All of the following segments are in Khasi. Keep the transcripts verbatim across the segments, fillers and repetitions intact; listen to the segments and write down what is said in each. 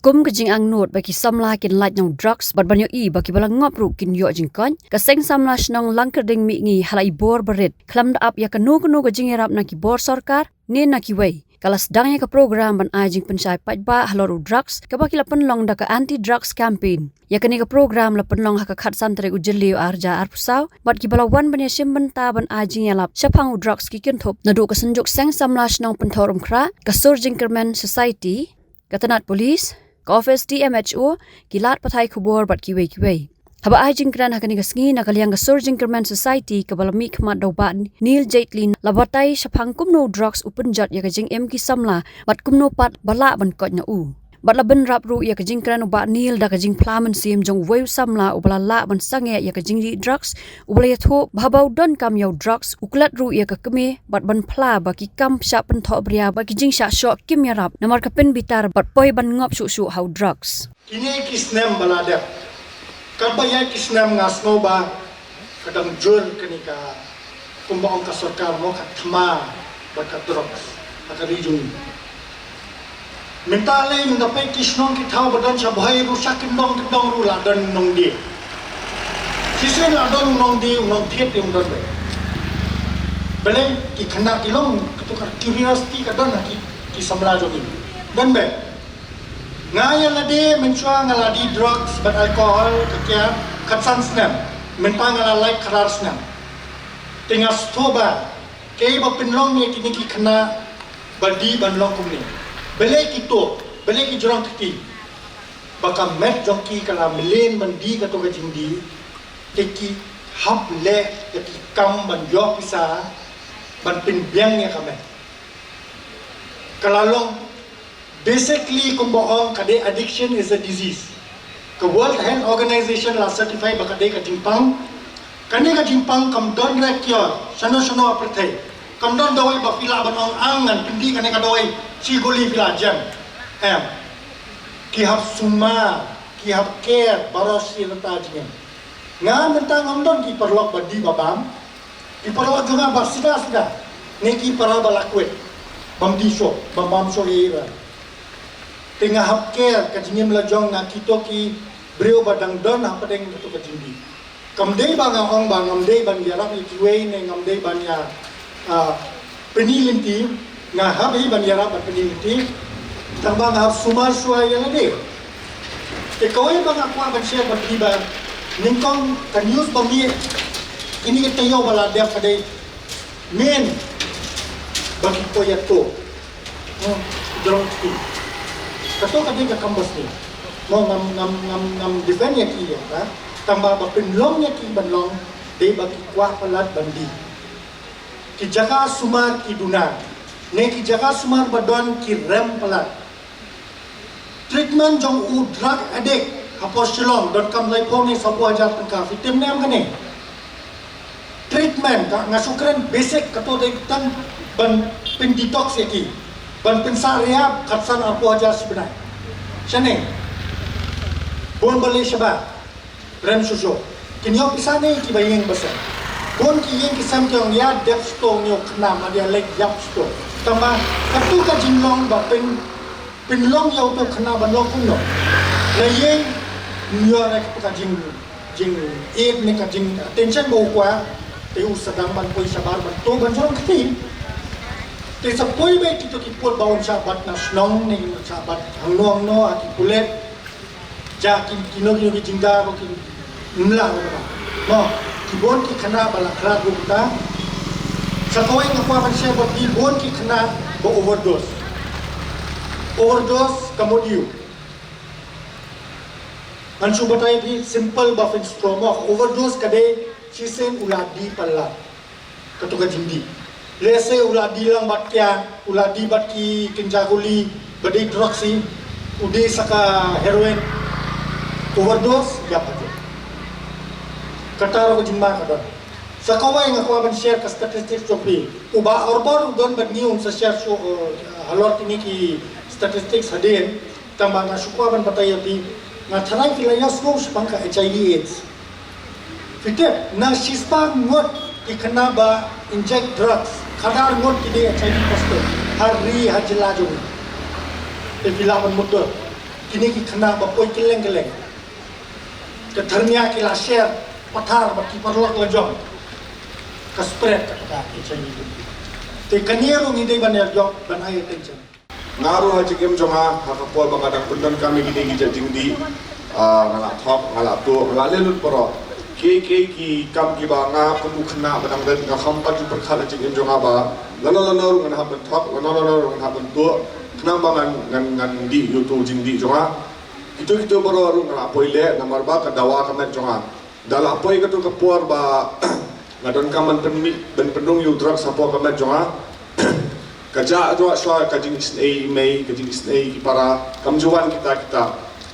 Kum ka jingangnud ba ki samla kin lait na u drugs bad ban ïohi ba kiba la ngop ruh kin ïoh jingkoit, ka Seng Samla Shnong Langkyrding Mihngi ha la i bor barit khlem da ap ïa kano kano ka jingïarap na ki bor sorkar ne na kiwei, ka la sdang ïa ka program ban ai jingpynshai paidbah halor u drugs kaba ki la pynlong da ka Anti Drugs Campaign. Ïa kane ka program la pynlong ha ka khatsan tarik u Jylliew arhajar arphew saw bad kiba la wan ban ïashim bynta ban ai jingïalap shaphang u drugs ki kynthup naduh ka Synjuk Seng Samla Shnong Pynthoh Rymkhraw, ka Sur Jingkyrmen Society, ka tnat police, ka office D M H O, ki lad pathai khubor bad kiwei kiwei. Haba ai jingkren ha kane ka sngi na ka liang ka Sur Jingkyrmen Society kaba la mihkhmat da u Bah Neil Jaitlin, la batai shaphang kumno u drugs u pynjot ïa ka jingim ki samla bad kumno pat ba lah ban koit na u. Bad la bynrap ruh ïa ka jingkren u Bah Neil da ka jingphla mynsiem jong uwei u samla uba la lah ban sangeh ïa ka jingdih drugs, uba la ïathuh ba haba u donkam ïa u drugs u klet ruh ïa ka kmie bad ban phla ba ki kam shah pynthohbria bad ki jingshah shoh kim ïarap namar ka pynbitar bad poi ban ngop shuh shuh ha u drugs. Kine ki snem ba la dep, katba ïaid ki snem nga sngew ba ka dang jur kane ka, kumba ong ka sorkar mo, ka thma bad ka drugs ha ka ri jong ngi. Mynta lei mynta peit ki shnong ki thaw ba don sha Bhoi ruh, sha Kyndong Kyndong ruh la don nongdie. Shisien la don nongdie, nongthied ruh don beit. Balei? Ki khynnah ki long, kato ka curiosity ka don ha ki, ki samla jong ngi. Don beit. Nga ïa lade mynshuwa nga la die drugs bad alcohol ka kiar khatsan snem. Mynta nga la lait khadar snem. Te nga sngewthuh ba kaei ba pynlong ïa kine ki khynnah ba die ban long kumne. Balei kito, balei ki jrong kti, ba ka met jong ki ka la mlien ban die kato ka jingdie. Te ki hap leh ïa ki kam ban ïoh pisa ban pynbiang ïa ka met. Ka la long, basically, kumba ong ka dei, addiction is a disease. Ka World Health Organization la certify ba ka dei ka jingpang. Kane ka jingpang kam don re cure shano shano ha pyrthei. Kam don dawai ba phi lah ban ong, ang ngan pyndih kane ka dawai, shi guli phi la jem. Em. Ki hap sumar, ki hap care baroh shi rta jingim. Nga mynta ngam don ki paralok ba die ba bam. Ki paralok jong nga ba sida sida, ne ki para ba la kwit, bam die shuh, bam bam shuh ïa i ra. Te nga hap care ka jingim la jong nga kito ki briew ba dang don hapdeng kato ka jingdie. Kam dei ba nga ong ba ngam dei ban ïarap ïa kiwei ne ngam dei ban ïa, ah, pyni lynti, nga hap hi ban ïarap ban pyni lynti. Tang ba nga hap sumar shuwa ïa lade. Te kawei ba nga kwah ban share bad phi ba nyngkong ka news ba mih, kine ki taïew ba la dep ka dei men ba ki poi ïathuh. Hmm, jrong kti. Kato ka dei ka kam ba sniew. Mo, ngam, ngam, ngam, ngam defend ïa ki ïa ka. Tang ba ba pynlong ïa ki ban long dei ba ki kwah palat ban die. Ki jaka sumar ki duna, ne ki jaka sumar ba don ki rem palat. Treatment jong u drug addict hapoh Shillong donkam laiphew ne sawphew hajar tyngka, phi tip ne em kane? Treatment ka, nga shu kren basic, kato dei tang ban pyn detox ïa ki, ban pynsah rehab khatsan arphew hajar shi bnai. Shane bun ba leh shabar. Rem shuh shuh. Kin ïoh pisa ne kiba ïing ba sem. Bun ki ïing ki sem ki ong ïa dep shuh to, ngi ïoh khnam, ïa leit ïap shuh to. Tang ba kato ka jinglong ba pyn, pynlong ïa uto u khynnah ban long kumno. La ïing, ngi ïoh re kato ka jing, jingïeit ne ka jing attention ba u kwah. Te u sdang ban poi shabar ban to ban jrong kti. Te sa poi beit kito ki pud ba un shah bat na shnong ne un shah bat hangno hangno ha ki pulit. Ja ki, kino kino ki jingda ruh ki mla ruh kata. Mo, ki bun ki khynnah ba la khlad ruh kata. Sa kawei nga kwah ban share bad phi, bun ki khynnah ba overdose. Overdose ka mut aïu? Ngan shu batai phi simple ba phin sngewthuh mo, overdose ka dei shisien u la die palat. Kato ka jingdie. Lehse u la die lang bad kiad, u la die bad ki kynja guli, ba dei drugs hi, u die sa ka heroin, overdose, ïap haduh. Kata ruh ka jingma ka don. Sa kawei nga kwah ban share ka statistics jong phi. U Bah Orbor u don bad ngi, un sa share shuh, eh, halor kine ki statistics hadien, tang ba nga shu kwah ban batai ïa phi, nga tharai phi la ïohsngew shaphang ka H I V AIDS. Phi tip, na shispah ngut ki khynnah ba inject drugs, khadar ngut ki dei H I V positive ha ri ha jylla jong ngi. Te phi lah ban mutdur. Kine ki khynnah ba poi kylleng kylleng, ka thyrnia ki la sher pathar bad ki paralok la jong, ka spread ka kata ki HIV. Te kane ruh ngi dei ban ïa jop ban ai attention. Nga ruh ha jingim jong nga, ha ka por ba nga dang pyndonkam ïa kine ki jait jingdih, ah, nga la thok, nga la tuh, nga la leh lut baroh. Kiei kiei ki kam kiba nga kum u khynnah ba dang rit nga kham pat ju pyrkhat ha jingim jong nga ba lano lano ruh ngan hap ban thok, lano lano ruh ngan hap ban tuh, khnang ba ngan, ngan, ngan dih ïa uto u jingdih jong nga. Kito kito baroh ruh nga la poi leh namar ba ka dawa ka met jong nga. Da la poi kato ka por ba nga donkam ban pynmih, ban pynrung ïa u drugs hapoh ka met jong nga. Ka jah ruh shuwa ka jingisynei i mei, ka jingisynei ki para, kam ju wan kita kita.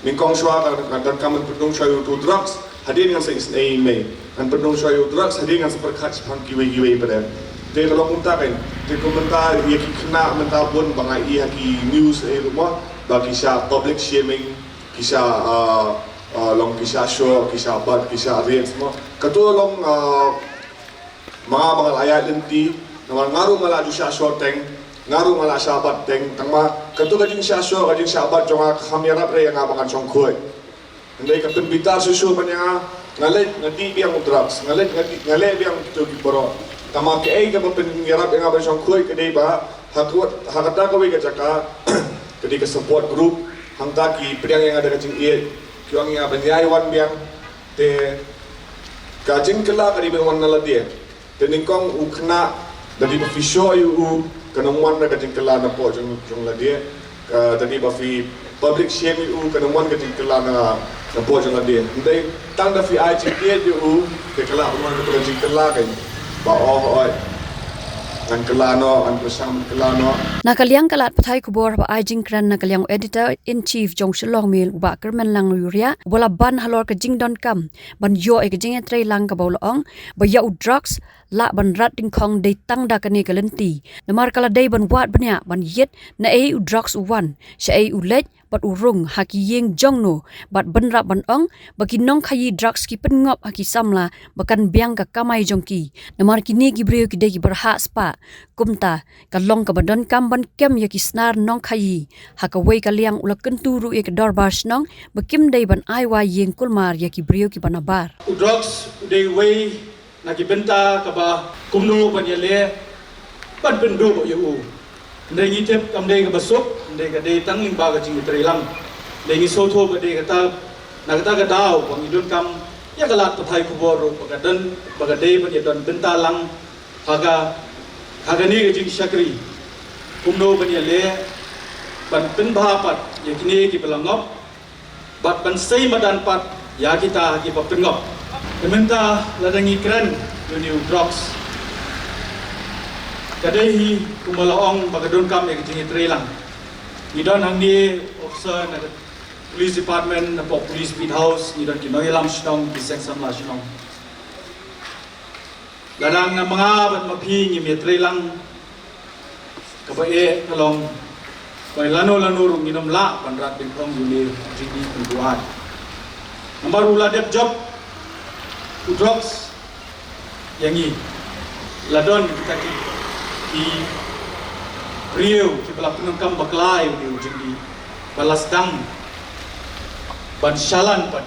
Nyngkong shuwa nga, nga donkam ban pynrung shuwa ïa uto u drugs, hadien ngan sa isynei i mei. Ngan pynrung shuwa ïa u drugs, hadien ngan sa pyrkhat shaphang kiwei kiwei pat de. Te ka long kumta kein. Te kum mynta ïa ki khynnah mynta bun ba nga ïohi ha ki news eh ruh mo, ba ki shah public shaming, ki shah, ah, ah, long ki shah shoh, ki shah bat, ki shah riat mo. Kato long, ah, ma nga ba nga la ïaid lynti, namar nga ruh nga la ju shah shoh teng, nga ruh nga la shah bat teng, tang ma kato ka jingshah shoh, ka jingshah bat jong nga ka kham ïarap re ïa nga ba ngan shongkhuid. Hynrei ka pynbitar shuh shuh ban ïa nga, nga leit nga dih biang u drugs, nga leit nga dih, nga leh biang kito ki baroh. Tang ma kaei kaba pynïarap ïa nga ban shongkhuid ka dei ba ha ka, ha kata kawei ka jaka, ka dei ka support group, hangta ki pdiang ïa nga da ka jingïeit, ki ong ïa nga ban ïai wan biang. Te ka jingkylla ka dei ban wan na lade. Te nyngkong u khynnah, da dei ba phi shoh ïa u, kan ym wan na ka jingkylla na poh jong, jong lade. Ka, da dei ba phi public shame ïa u, kan ym wan ka jingkylla na, na poh jong lade. Hynrei tang da phi ai jingkit ïa u, te ka lah ban wan ka jingkylla kein. Ba oh, oh, ngan kylla noh, ngan pyrshang ban kylla noh. Na ka liang ka lad pathai khubor ba ai jingkren na ka liang u editor in chief jong Shillong Mail u Bah Kyrmenlang Uriah, uba la ban halor ka jingdonkam ban ïoh ïa ka jingïatreilang kaba u la ong ba ïa u drugs lah ban rat dyngkhong dei tang da kane ka lynti. Namar ka la dei ban wad bniah ban ïit naei u drugs u wan, shaei u leit bad u rung, ha ki ïing jong no, bad bynrap ban ong ba ki nongkhaïi drugs ki pynngop ha ki samla ba kan biang ka kamai jong ki. Namar kine ki briew ki dei ki byrhah spah. Kumta ka long kaba donkam ban kem ïa ki snar nongkhaïi. Ha kawei ka liang u la kyntu ruh ïa ka dorbar shnong ba kim dei ban ai wai ïing kulmar ïa ki briew kiba nabar. U drugs u dei uwei na ki bynta kaba kumno ban ïaleh ban pynduh ïa u. Hynrei ngi tip kam dei kaba suk, hynrei ka dei tang lyngba ka jingïatreilang. Hynrei ngi sngewthuh ba dei kata, na kata ka daw ba ngi donkam ïa ka lad pathai khubor ruh ba ka don, ba ka dei ban ïadon bynta lang ha ka, ha kane ka jingshakri. Kumno ban ïaleh ban pynbha pat ïa kine kiba la ngop, bad ban sei madan pat ïa kita kiba pynngop. Te mynta lada ngi kren ïa une u drugs, ka dei hi kumba la ong ba ka donkam ïa ka jingïatreilang. Ngi don hangne officer na ka police department, na poh police beat house, ngi don ki nongïalam shnong, ki seng samla shnong. Lada nga, ma nga bad ma phi ngim ïatreilang, kaba eh ka long ba lano lano ruh ngin ym lah ban rat dyngkhong ïa une u jingdih pynbuaid. Namar u la dep jop u drugs ïa ngi. La don kita ki, ki briew kiba la pyndonkam bakla ïa une u jingdih, ba la sdang ban shalan pat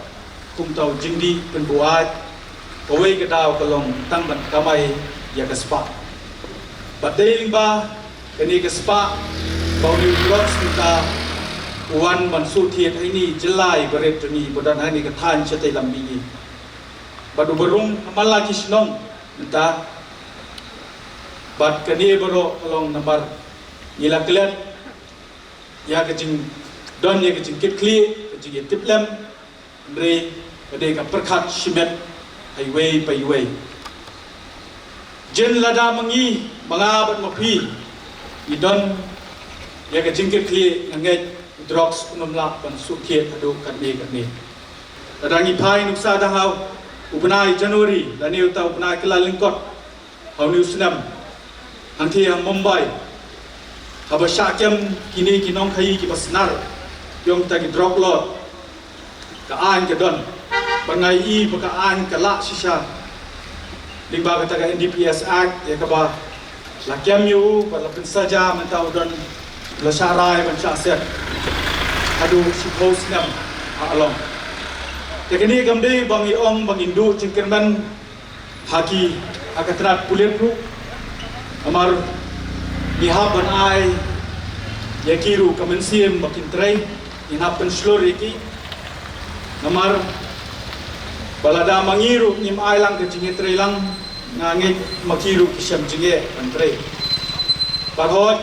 kumta u jingdih pynbuaid. Kawei ka daw ka long tang ban kamai ïa ka spah. Bad dei lyngba kane ka spah ba une u drugs mynta u wan ban shu thied ha ine i jylla iba rit jong ngi, ba don ha ine ka thaiñ shatei lam mihngi. Bad uba rung ha man la ki shnong mynta. Bad kane baroh ka long namar ngi la klet ïa ka jingdon ïa ka jingkitkhlieh, ka jingïatiplem, hynrei ka dei ka pyrkhat shimet ha iwei pa iwei. Jin lada ma ngi, ma nga bad ma phi ngi don ïa ka jingkitkhlieh, nga ngeit u drugs un ym lah ban shu thied haduh katne katne. Lada ngi phai nuksa da ha u bnai January lane uta u bnai kylla lyngkot ha une u snem, hangtei ha Mumbai, haba shah kem kine ki nongkhaïi kiba snar ïong kita ki drug lord, ka aiñ ka don. Bad nga ïohi ba ka aiñ ka lah shisha lyngba kata ka N D P S Act ïa kaba la kem ïa u bad la pynsaja, mynta u don, la shah rai ban shah set. haduh shiphew snem ha along. Te kane kam dei ba ngi ong ba ngin duh jingkyrmen ha ki, ha ka tnat pulit ruh. Namar ngi hap ban ai ïa ki ruh ka mynsiem ba kin trei, ngi hap ban shlur ïa ki. Namar ba lada ma ngi ruh ngim ai lang ka jingïatrei lang, nga ngeit ma ki ruh ki shem jingeh ban trei. Bad hooid,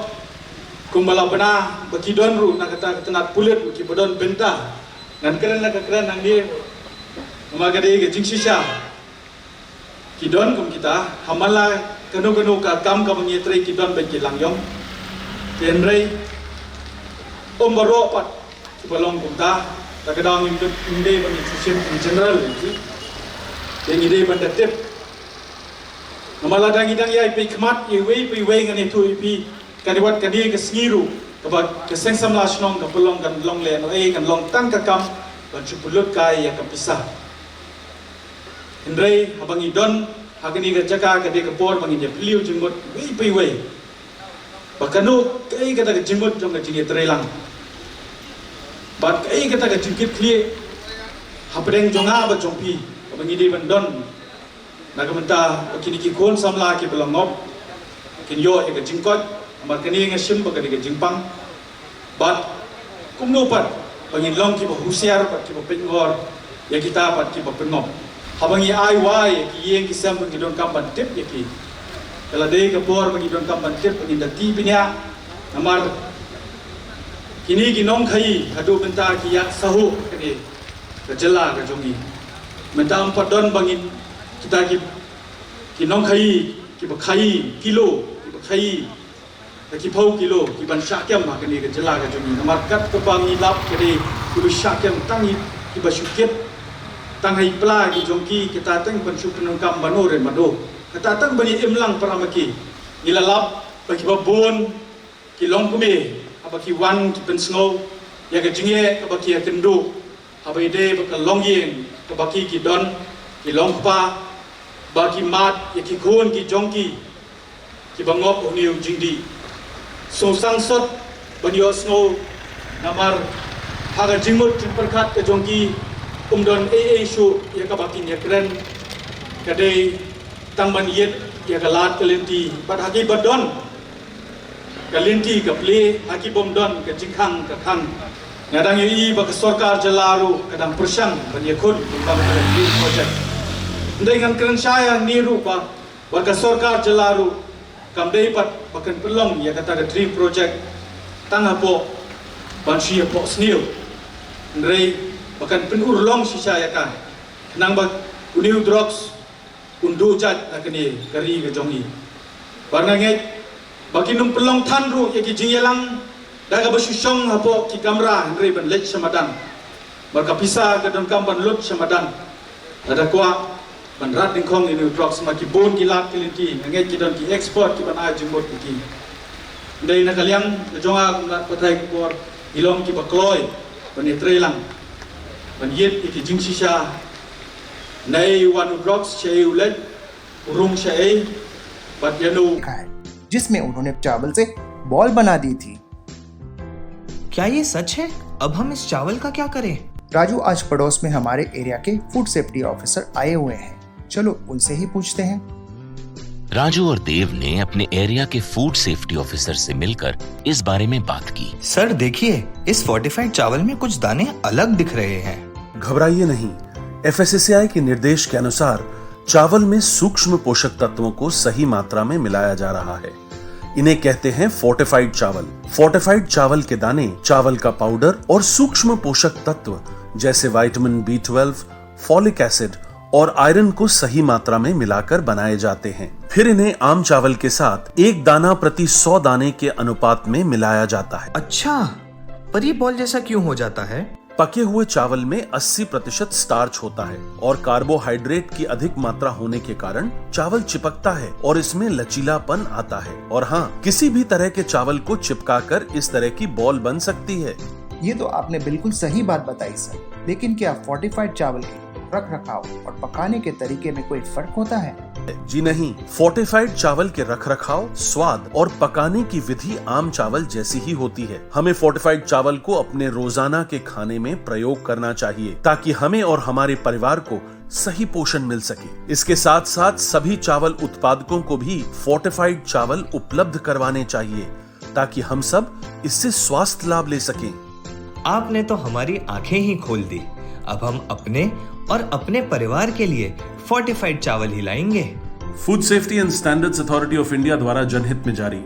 kumba la bna ba ki don ruh na kata ka tnat pulit ruh kiba don bynta. Ngan kren la ka kren hangne, namar ka dei ka jingshisha. Ki don kum kita, ha man la kano kano ka kam kaba ngi ïatrei ki don bad ki lang ïong. Te hynrei ym baroh pat kiba long kumta, ta ka daw ngim dei, ngim dei ban ïa shisien in general ki. Te ngi dei ban da tip. Namar lada ngi dang ïai peit khmat ïa iwei pa iwei, ngan ïathuh ïa phi, kane wat kane ka sngi ruh kaba ka seng samla shnong ka pynlong kan long lehnohei, kan long tang ka kam ban shu pynlut kai ïa ka pisa. Hynrei haba ngi don ha kane ka jaka ka dei ka por ba ngin ïa phylliew jingmut iwei pa iwei ba kano kaei kata ka jingmut jong ka jingïatreilang bad kaei kata ka jingkitkhlieh hapdeng jong nga bad jong phi, kaba ngi dei ban don. Na ka bynta ba kine ki khun samla kiba la ngop kin ïoh ïa ka jingkoit, namar kane nga shim ba ka dei ka jingpang. Bad kumno pat ba ngin long kiba husiar bad kiba pynngor ïa kita pat kiba pynngop. Haba ngi ai wai ïa ki ïing ki sem ba ngi donkam ban tip ïa ki, ka la dei ka por ba ngi donkam ban tip, ba ngin da tih bniah. Namar kine ki nongkhaii haduh mynta ki ïaid sahuh kane ka jylla ka jong ngi. Mynta ym pat don ba ngin, kita ki, ki nongkhaii kiba khaii kilo, kiba khaii da ki phew kilo kiban shah kem ha kane ka jylla ka jong ngi. Namar kat kaba ngi lap ka dei kiba shah kem tang ïa kiba shu kit tang ha i pla ki jong ki, kita tang ban shu pyndonkam bano re mado, kata tang ban ïa im lang para ma ki. Ngi la lap ba kiba bun ki longkmie haba ki wan ki pynsngew ïa ka jingeh kaba ki ïakynduh haba ïadei bad ka longïing kaba ki, ki don, ki longkpa, ba ki mad ïa ki khun ki jong ki kiba ngop ha une u jingdih. Sngewsangsot ban ïohsngew, namar ha ka jingmut jingpyrkhat ka jong ki ym don ei ei shuh ïa kaba kin ïakren, ka dei tang ban ïit ïa ka lad ka lynti. Bad ha kiba don ka lynti ka plie, ha ki bym don ka jingkhang ka khang. Nga dang ïohi ba ka sorkar jylla ruh ka dang pyrshang ban ïakhun bad ka project. Hynrei ngan kren shai hangne ruh ba, ba ka sorkar jylla ruh kam dei pat ba kan pynlong ïa kata ka dream project tang hapoh ban shu ïapohsniew, hynrei ba kan pynurlong shisha ïa ka, khnang ba une u drugs un duh jait na kane ka ri ka jong ngi. Bad nga ngeit ba kin ym pynlong than ruh ïa ki jingïalang da kaba shu shong hapoh ki kamra hynrei ban leit sha madan. Bad ka pisa ka donkam ban lut sha madan. Lada kwah ban rat dyngkhong ïa une u drugs, ma ki bun ki lad ki lynti, nga ngeit ki don ki expert kiban ai jingmut ïa ki. Hynrei na ka liang ka jong nga kum Lat Pathai Khurbor, ngi long kiba kloi ban ïatreilang, ban ïit ïa ki jingshisha. Naei u wan u drugs, shaei u leit, u rung shaei, bad ïano. लिखा है, जिसमें उन्होंने चावल से बॉल बना दी थी। क्या ये सच है? अब हम इस चावल का क्या करें? राजू, आज पड़ोस में हमारे एरिया के फूड सेफ्टी ऑफिसर आए हुए हैं, चलो उनसे ही पूछते हैं। राजू और देव ने अपने एरिया के फूड सेफ्टी ऑफिसर से मिलकर इस बारे में बात की। सर, देखिए, इस फोर्टिफाइड चावल में कुछ दाने अलग दिख रहे हैं। घबराइए नहीं, एफएसएसएआई के निर्देश के अनुसार चावल में सूक्ष्म पोषक तत्वों को सही मात्रा में मिलाया जा रहा है। इन्हें कहते हैं फोर्टिफाइड चावल। फोर्टिफाइड चावल के दाने चावल का पाउडर और सूक्ष्म पोषक तत्व जैसे vitamin B twelve, folic acid और आयरन को सही मात्रा में मिलाकर बनाए जाते हैं। फिर इन्हें आम चावल के साथ एक दाना प्रति सौ दाने के अनुपात में मिलाया जाता है। अच्छा, पर ये बॉल जैसा क्यों हो जाता है? पके हुए चावल में अस्सी प्रतिशत स्टार्च होता है और कार्बोहाइड्रेट की अधिक मात्रा होने के कारण चावल चिपकता है और इसमें लचीलापन आता है। और हाँ, किसी भी तरह के चावल को चिपकाकर इस तरह की बॉल बन सकती है। ये तो आपने बिल्कुल सही बात बताई सर, लेकिन क्या फोर्टिफाइड चावल के रख रखाव और पकाने के तरीके में कोई फर्क होता है? जी नहीं, फोर्टिफाइड चावल के रखरखाव, स्वाद और पकाने की विधि आम चावल जैसी ही होती है। हमें फोर्टिफाइड चावल को अपने रोजाना के खाने में प्रयोग करना चाहिए, ताकि हमें और हमारे परिवार को सही पोषण मिल सके। इसके साथ साथ सभी चावल उत्पादकों को भी फोर्टिफाइड चावल उपलब्ध करवाने चाहिए, ताकि हम सब इससे स्वास्थ्य लाभ ले सकें। आपने तो हमारी आंखें ही खोल दी। अब हम अपने और अपने परिवार के लिए फोर्टिफाइड चावल ही लाएंगे। Food Safety and Standards Authority of India द्वारा जनहित में जारी।